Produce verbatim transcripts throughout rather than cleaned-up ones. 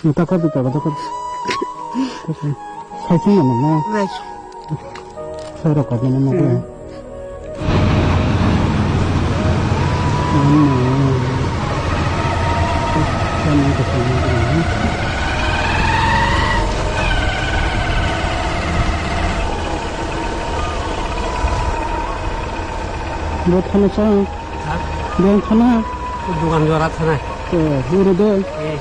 Nota kor di, kor di, kor di. Sai sung na no. Sai sung. Sai rok kor na no. Hmm. Bo thana sa. Ha? Bo thana. Dukan jora thana. Eh, uro de. Eh.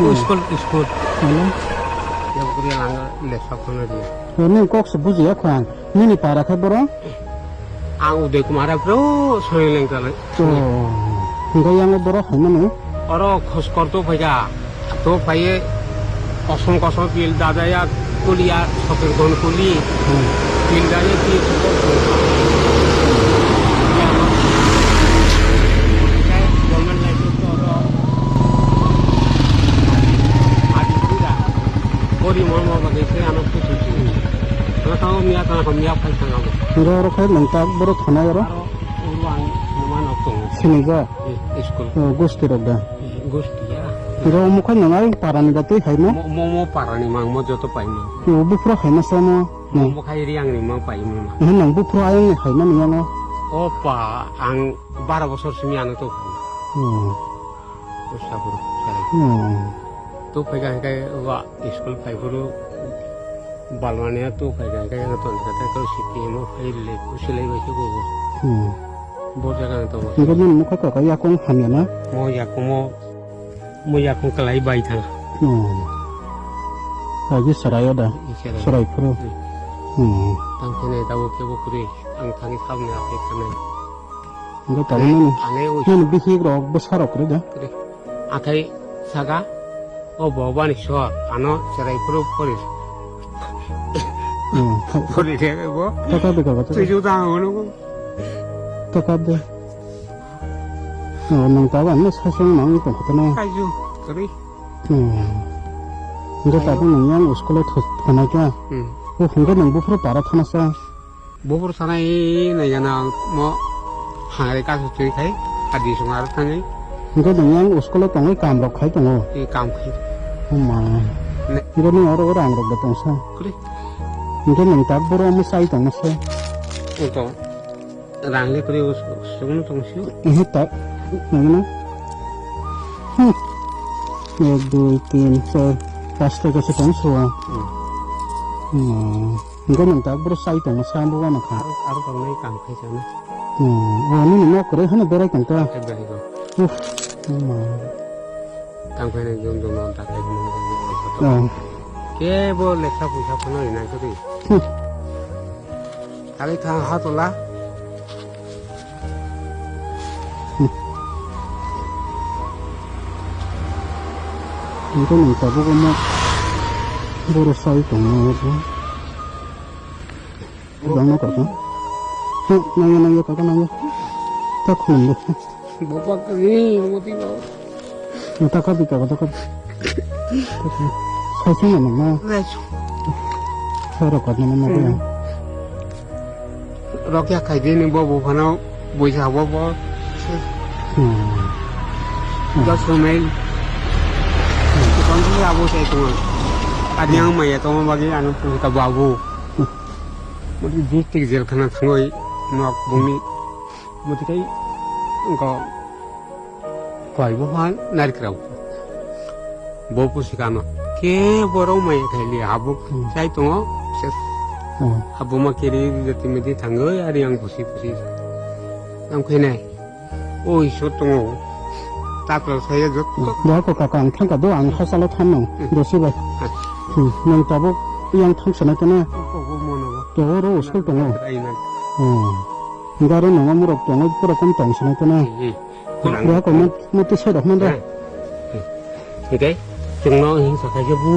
Hmm. School, school. Hello. Yang kuria langa le sakona dia. Ni kok se buji ya khang. Nini para khe boro? Ang Uday Kumar Abro, Soyang Lengkalai. Oh, hingke yang boro hai mano? Oro khoskor to phaika, to phaiye kosom kosom pil dadaya kuliya, sopir gon kuli, hmm, pil dadaya pil. Government life to oro. Adi pura. Bori mama bagi se ano kutu. Ano tamo miya tana ko miya phai tanga bo. Oro oro khai nang tak boro thana oro. Aro oro ang numa nok tongo. Sini ga? Eh, school. Oh, gosti rok da. Eh, gosti ya. Oro mo khai nang ai parani da tei hai mo? Mo, mo, mo parani mang mo joto pai mang. Oh, bufro hai ma sa mo? Mo, mo khai ri ang ni mang pai mo ma. Eh, nang bufro ayang ni hai ma ni ano? Opa, ang bara bosor simi ano to. Hmm. Sapur, sarai. Hmm. To phai kha hingke wa school phai phuru balmani to phai kha hingke ang ton kha to C P M o phai le kusilai bai khe bo. Hmm. Bo jaga ang tongo. Hingke nini mokha kaka yakung hamya na? Mo yakung mo, mo yakung kalai bai thang. Hmm. Agi sarai o da? Sarai. Sarai phuru. Hmm. Hmm. Tang khe ne tabo kebo kuri ang thani sabni aphai khanai. Hingke tabuk nini, ane ui. Nini bihik rok bwsa rok kwrwi da? Kwrwi. Akhai saka, o bo bani sor, ano cherai phuru phori. Hmm. Phori khe bo. Taka de kaka, taka. Tuju ta hono. Taka de. Oh, nang tabuk ano sasong nang tong kha tano. Kaiju, kwrwi. Hmm. Hingke tabuk nang yang school o tho-, thonai kha. Hmm. O hingke nang buphuru para thana sa. Bubur sanai nai gana mo hangre kasu twi khai adi sung aro thangwi. Hingke nang yang school o tongwi kam rok khai tongo. E kam khai. Oma. Ne. Hingke nang oro oro ang rok da tongsa. Kuri. Hingke nang tak boro mo sai tongma se. Ito. Rang le kuri us-, sung tong si. Ehe tak. Nang na. Hmm. Ek, dui, tin, char, pasta kasa tong so. Hmm. Hmm. Hingke nwng tak boro sai tongo, sa bo wano kha. Aro, aro tongnai kam khai sana. Hmm, o nini nok kwrwi hano berai tong ta. Hai berai tong. Uff, ma. Kam khai nai jom jom no ta khai jom jom jom jom. Oh. Kebo lekha puisa phano rinai kwrwi. Hmm. Kali tha ha tola. Hingke nwng tabuk omo boro sai tongma obo. Bangma kaka. Nangya, nangya, kaka, nangya. Ta khulumdi. Boba kami, moti baba. Taka bika, taka. Sai sung na nang na. Sai sung. Sai rok na nang na. Rok ya khai di ni bo bo phano buisa bo bo. Hmm. Dos mail. Kon sa abo sai tong. Adi ang maya tong bagi anu pun ka babu. Moti district jail khana thangoi nok bungni. Moti kai ko koi bo phan narikrau. Bo pusi kama. Ke borok mai khaili habuk. Hmm. Sai tongo. Ses. Hmm. Habuma kiri jati miti thangoi ari ang pusi pusi. Ang khainai. O Iswar tongo. Tapra saya jot. Hmm. Bo ko kaka ang thangka do ang hosalo thanno. Hmm. Dosi bai. Hmm. Hmm. Nang tabuk yang thang sana tena. Ko ko mono. To ro school tongo. Ai na. Hmm. Garo nongo murok tongo pura kom tong sana tena. Hmm. Kurang. Bia ko mot-, moti sai rok manda. Hingke chwngno hingsa khaikhe bu